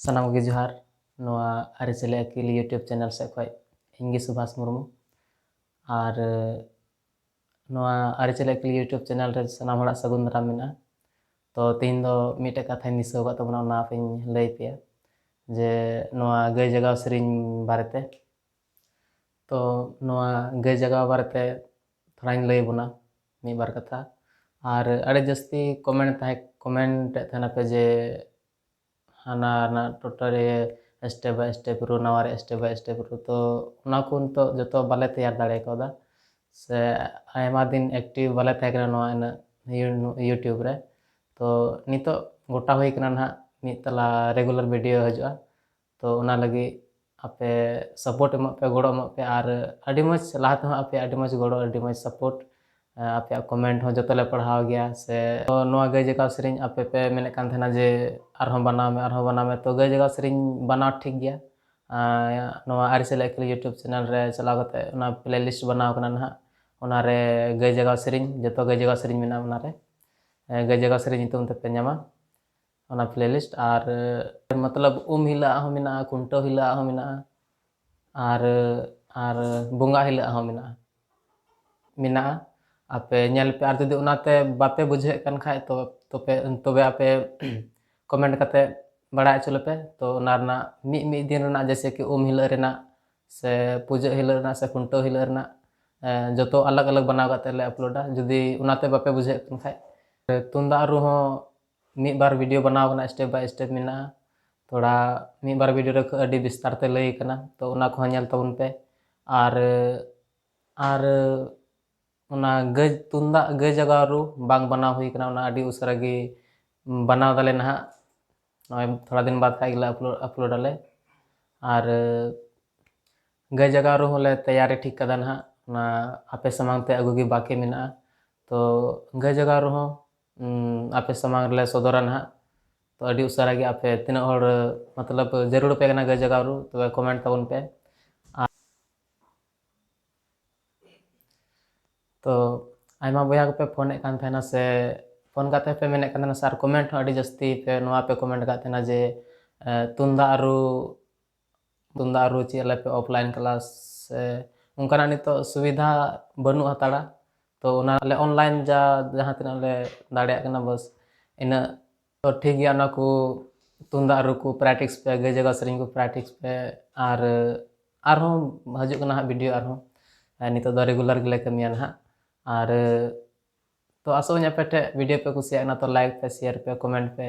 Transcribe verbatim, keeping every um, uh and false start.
ᱥᱟᱱᱟᱢ ᱠᱚᱜᱮ ᱡᱚᱦᱟᱨ᱾ ᱱᱚᱣᱟ ᱟᱹᱨᱤᱪᱟᱹᱞᱤ ᱟᱹᱠᱤᱞ YouTube ᱪᱮᱱᱮᱞ ᱥᱮᱫ ᱠᱷᱚᱱ ᱤᱧ ᱜᱮ ᱥᱩᱵᱷᱟᱥ ᱢᱩᱨᱢᱩ᱾ ᱟᱨ ᱱᱚᱣᱟ ᱟᱹᱨᱤᱪᱟᱹᱞᱤ ᱟᱹᱠᱤᱞ YouTube ᱪᱮᱱᱮᱞ ᱨᱮ ᱥᱟᱱᱟᱢ ᱦᱚᱲᱟᱜ ᱥᱟᱹᱜᱩᱱ ᱫᱟᱨᱟᱢ ᱢᱮᱱᱟᱜᱼᱟ᱾ ᱛᱚ ᱛᱮᱦᱮᱧ ᱫᱚ ᱢᱤᱫᱴᱮᱡ ᱠᱟᱛᱷᱟᱧ ᱫᱤᱥᱟᱹ ᱟᱠᱟᱫ ᱛᱟᱵᱚᱱᱟ, ᱚᱱᱟ ᱟᱯᱮᱧ ᱞᱟᱹᱭ ᱯᱮᱭᱟ ᱡᱮ ᱱᱚᱣᱟ ᱜᱟᱹᱭ ᱡᱟᱜᱟᱣ ᱥᱮᱨᱮᱧ ᱵᱟᱨᱮᱛᱮ᱾ ᱛᱚ ᱱᱚᱣᱟ ᱜᱟᱹᱭ ᱡᱟᱜᱟᱣ ᱵᱟᱨᱮᱛᱮ ᱛᱷᱚᱲᱟᱧ ᱞᱟᱹᱭ ᱟᱵᱚᱱᱟ ᱢᱤᱫ ᱵᱟᱨ ᱠᱟᱛᱷᱟ᱾ ᱟᱨ ᱟᱹᱰᱤ ᱡᱟᱹᱥᱛᱤ ᱠᱚᱢᱮᱱᱴ ᱛᱟᱦᱮᱸ ᱠᱚᱢᱮᱱᱴ ᱮᱫ ᱛᱟᱦᱮᱱᱟᱯᱮ ᱡᱮ ᱦᱟᱱᱟ ᱨᱮᱱᱟᱜ ᱴᱳᱴᱟᱞᱤ step by step ᱨᱩ, ᱱᱟᱣᱟ ᱨᱮ step by step ᱨᱩ᱾ ᱛᱚ ᱚᱱᱟ ᱠᱚ ᱱᱤᱛᱚᱜ ᱡᱚᱛᱚ ᱵᱟᱞᱮ ᱛᱮᱭᱟᱨ ᱫᱟᱲᱮ ᱠᱟᱣᱫᱟ, ᱥᱮ ᱟᱭᱢᱟ ᱫᱤᱱ active ᱵᱟᱞᱮ ᱛᱟᱦᱮᱸ ᱠᱟᱱᱟ ᱱᱚᱣᱟ ᱤᱱᱟᱹᱜ ᱤᱭᱩ- YouTube ᱨᱮ᱾ ᱛᱚ ᱱᱤᱛᱚᱜ ᱜᱚᱴᱟ ᱦᱩᱭ ᱠᱟᱱᱟ ᱱᱟᱦᱟᱜ, ᱢᱤᱫ ᱛᱟᱞᱟ regular video ᱦᱤᱡᱩᱜᱼᱟ᱾ ᱛᱚ ᱚᱱᱟ ᱞᱟᱹᱜᱤᱫ ᱟᱯᱮ support ᱮᱢᱚᱜ ᱯᱮ, ᱜᱚᱲᱚ ᱮᱢᱚᱜ ᱯᱮ᱾ ᱟᱨ ᱟᱹᱰᱤ ᱢᱚᱡᱽ, ᱞᱟᱦᱟ ᱛᱮᱦᱚᱸ ᱟᱯᱮ ᱟᱹᱰᱤ ᱢᱚᱡᱽ ᱜᱚᱲᱚ, ᱟᱹᱰᱤ ᱢᱚᱡᱽ support, ᱟᱯᱮᱭᱟᱜ ᱠᱚᱢᱮᱱᱴ ᱦᱚᱸ ᱡᱚᱛᱚ ᱞᱮ ᱯᱟᱲᱦᱟᱣ ᱜᱮᱭᱟ᱾ ᱥᱮ ᱛᱚ ᱱᱚᱣᱟ ᱜᱟᱹᱭ ᱡᱟᱜᱟᱣ ᱥᱮᱨᱮᱧ ᱟᱯᱮ ᱯᱮ ᱢᱮᱱᱮᱫ ᱠᱟᱱ ᱛᱟᱦᱮᱱᱟ ᱡᱮ ᱟᱨᱦᱚᱸ ᱵᱟᱱᱟᱣ ᱢᱮ, ᱟᱨᱦᱚᱸ ᱵᱟᱱᱟᱣ ᱢᱮ᱾ ᱛᱚ ᱜᱟᱹᱭ ᱡᱟᱜᱟᱣ ᱥᱮᱨᱮᱧ ᱵᱟᱱᱟᱣ ᱴᱷᱤᱠ ᱜᱮᱭᱟ᱾ ᱟᱨ ᱱᱚᱣᱟ ᱟᱹᱨᱤᱪᱟᱹᱞᱤ ᱟᱹᱠᱤᱞ YouTube ᱪᱮᱱᱮᱞ ᱨᱮ ᱪᱟᱞᱟᱣ ᱠᱟᱛᱮ ᱚᱱᱟ playlist ᱵᱮᱱᱟᱣ ᱠᱟᱱᱟ ᱱᱟᱦᱟᱜ, ᱚᱱᱟᱨᱮ ᱜᱟᱹᱭ ᱡᱟᱜᱟᱣ ᱥᱮᱨᱮᱧ, ᱡᱚᱛᱚ ᱜᱟᱹᱭ ᱡᱟᱜᱟᱣ ᱥᱮᱨᱮᱧ ᱢᱮᱱᱟᱜᱼᱟ ᱚᱱᱟᱨᱮ᱾ ᱮ, ᱜᱟᱹᱭ ᱡᱟᱜᱟᱣ ᱥᱮᱨᱮᱧ ᱧᱩᱛᱩᱢ ᱛᱮᱯᱮ ᱧᱟᱢᱟ ᱚᱱᱟ playlist᱾ ᱟᱨ ᱢᱚᱛᱞᱚᱵ ᱩᱢ ᱦᱤᱞᱳᱜ ᱦᱚᱸ ᱢᱮᱱᱟᱜᱼᱟ, ᱠᱷᱩᱱᱴᱟᱹᱣ ᱦᱤᱞᱳᱜ ᱦᱚᱸ ᱢᱮᱱᱟᱜᱼᱟ, ᱟᱨ ᱟᱨ ᱵᱚᱸᱜᱟ ᱦᱤᱞᱳᱜ ᱦᱚᱸ ᱢᱮᱱᱟᱜᱼᱟ, ᱢᱮᱱᱟᱜᱼᱟ᱾ ᱟᱯᱮ ᱧᱮᱞ ᱯᱮ, ᱟᱨ ᱡᱩᱫᱤ ᱚᱱᱟᱛᱮ ᱵᱟᱯᱮ ᱵᱩᱡᱷᱟᱹᱣᱮᱫ ᱠᱟᱱ ᱠᱷᱟᱡ ᱛᱚ ᱛᱚᱵᱮ ᱛᱚᱵᱮ ᱟᱯᱮ ᱠᱚᱢᱮᱱᱴ ᱠᱟᱛᱮ ᱵᱟᱲᱟᱭ ᱦᱚᱪᱚ ᱞᱮᱯᱮ᱾ ᱛᱚ ᱚᱱᱟ ᱨᱮᱱᱟᱜ ᱢᱤᱫ ᱢᱤᱫ ᱫᱤᱱ ᱨᱮᱱᱟᱜ, ᱡᱮᱭᱥᱮ ᱠᱤ ᱩᱢ ᱦᱤᱞᱳᱜ ᱨᱮᱱᱟᱜ ᱥᱮ ᱯᱩᱡᱟᱹᱜ ᱦᱤᱞᱳᱜ ᱨᱮᱱᱟᱜ ᱥᱮ ᱠᱷᱩᱱᱴᱟᱹᱣ ᱦᱤᱞᱳᱜ ᱨᱮᱱᱟᱜ, ᱮ, ᱡᱚᱛᱚ ᱟᱞᱟᱜᱽ ᱟᱞᱟᱜᱽ ᱵᱮᱱᱟᱣ ᱠᱟᱛᱮ ᱞᱮ ᱟᱯᱞᱳᱰᱟ᱾ ᱡᱩᱫᱤ ᱚᱱᱟᱛᱮ ᱵᱟᱯᱮ ᱵᱩᱡᱷᱟᱹᱣᱮᱫ ᱠᱟᱱ ᱠᱷᱟᱡ, ᱛᱩᱢᱫᱟᱜ ᱨᱩ ᱦᱚᱸ ᱢᱤᱫ ᱵᱟᱨ video ᱵᱮᱱᱟᱣ ᱠᱟᱱᱟ, step by step ᱢᱮᱱᱟᱜᱼᱟ᱾ ᱛᱷᱚᱲᱟ ᱢᱤᱫ ᱵᱟᱨ video ᱨᱮ ᱟᱹᱰᱤ ᱵᱤᱥᱛᱟᱨ ᱛᱮ ᱞᱟᱹᱭ ᱠᱟᱱᱟ, ᱛᱚ ᱚᱱᱟ ᱠᱚᱦᱚᱸ ᱧᱮᱞ ᱛᱟᱵᱚᱱ ᱯᱮ᱾ ᱟᱨ ᱟᱨ ᱚᱱᱟ ᱜᱟᱹᱭ ᱛᱩᱢᱫᱟᱜ ᱜᱟᱹᱭ ᱡᱟᱜᱟᱣ ᱨᱩ ᱵᱟᱝ ᱵᱮᱱᱟᱣ ᱦᱩᱭ ᱠᱟᱱᱟ, ᱚᱱᱟ ᱟᱹᱰᱤ ᱩᱥᱟᱹᱨᱟ ᱜᱮ ᱵᱮᱱᱟᱣ ᱫᱟᱞᱮ ᱱᱟᱦᱟᱜ᱾ ᱱᱚᱜᱼᱚᱭ ᱛᱷᱚᱲᱟ ᱫᱤᱱ ᱵᱟᱫ ᱠᱷᱟᱡ ᱜᱮᱞᱮ ᱟᱯᱞᱳᱰ ᱟᱯᱞᱳᱰ ᱟᱞᱮ᱾ ᱟᱨ ᱜᱟᱹᱭ ᱡᱟᱜᱟᱣ ᱨᱩ ᱦᱚᱸᱞᱮ ᱛᱮᱭᱟᱨᱤ ᱴᱷᱤᱠ ᱠᱟᱫᱟ ᱱᱟᱦᱟᱜ, ᱚᱱᱟ ᱟᱯᱮ ᱥᱟᱢᱟᱝ ᱛᱮ ᱟᱹᱜᱩ ᱜᱮ ᱵᱟᱹᱠᱤ ᱢᱮᱱᱟᱜᱼᱟ᱾ ᱛᱚ ᱜᱟᱹᱭ ᱡᱟᱜᱟᱣ ᱨᱩ ᱦᱚᱸ, ᱩᱢ, ᱟᱯᱮ ᱥᱟᱢᱟᱝ ᱨᱮᱞᱮ ᱥᱚᱫᱚᱨᱟ ᱱᱟᱦᱟᱜ᱾ ᱛᱚ ᱟᱹᱰᱤ ᱩᱥᱟᱹᱨᱟ ᱜᱮ ᱟᱯᱮ ᱛᱤᱱᱟᱹᱜ ᱦᱚᱲ ᱢᱚᱛᱞᱚᱵ ᱡᱟᱹᱨᱩᱲ ᱟᱯᱮ ᱠᱟᱱᱟ ᱜᱟᱹᱭ ᱡᱟᱜᱟᱣ ᱨᱩ, ᱛᱚᱵᱮ ᱠᱚᱢᱮᱱᱴ ᱛᱟᱵᱚᱱ ᱯᱮ᱾ ᱟᱨ ᱛᱚ ᱟᱭᱢᱟ ᱵᱚᱭᱦᱟ ᱠᱚᱯᱮ ᱯᱷᱳᱱᱮᱫ ᱠᱟᱱ ᱛᱟᱦᱮᱱᱟ, ᱥᱮ ᱯᱷᱳᱱ ᱠᱟᱛᱮ ᱯᱮ ᱢᱮᱱᱮᱫ ᱠᱟᱱ ᱛᱟᱦᱮᱱᱟ, ᱥᱮ ᱟᱨ ᱠᱚᱢᱮᱱᱴ ᱦᱚᱸ ᱟᱹᱰᱤ ᱡᱟᱹᱥᱛᱤ ᱯᱮ ᱱᱚᱣᱟ ᱯᱮ ᱠᱚᱢᱮᱱᱴ ᱠᱟᱜ ᱛᱟᱦᱮᱱᱟ ᱡᱮ ᱛᱩᱢᱫᱟᱜ ᱨᱩ ᱛᱩᱢᱫᱟᱜ ᱨᱩ ᱪᱮᱫ ᱟᱞᱮ ᱯᱮ offline class ᱥᱮ ᱚᱱᱠᱟᱱᱟᱜ ᱱᱤᱛᱚᱜ ᱥᱩᱵᱤᱫᱷᱟ ᱵᱟᱹᱱᱩᱜ ᱦᱟᱛᱟᱲᱟ᱾ ᱛᱚ ᱚᱱᱟ ᱟᱞᱮ online ᱡᱟ ᱡᱟᱦᱟᱸ ᱛᱤᱱᱟᱹᱜ ᱞᱮ ᱫᱟᱲᱮᱭᱟᱜ ᱠᱟᱱᱟ ᱵᱟᱥ ᱤᱱᱟᱹᱜ᱾ ᱛᱚ ᱴᱷᱤᱠ ᱜᱮᱭᱟ, ᱚᱱᱟ ᱠᱚ ᱛᱩᱢᱫᱟᱜ ᱨᱩ ᱠᱚ practice ᱯᱮ, ᱜᱟᱹᱭ ᱡᱟᱜᱟᱣ ᱥᱮᱨᱮᱧ ᱠᱚ practice ᱯᱮ᱾ ᱟᱨ ᱟᱨᱦᱚᱸ ᱦᱤᱡᱩᱜ ᱠᱟᱱᱟ ᱦᱟᱸᱜ video ᱟᱨᱦᱚᱸ᱾ ᱟᱨ ᱱᱤᱛᱚᱜ ᱫᱚ regular ᱜᱮᱞᱮ ᱠᱟᱹᱢᱤᱭᱟ ᱱᱟᱦᱟᱜ᱾ ᱟᱨ ᱛᱚ ᱟᱥᱚᱜ ᱟᱹᱧ ᱟᱯᱮ ᱴᱷᱮᱱ video ᱯᱮ ᱠᱩᱥᱤᱭᱟᱜ ᱠᱟᱱᱟ, ᱛᱚ like ᱯᱮ, share ᱯᱮ, comment ᱯᱮ᱾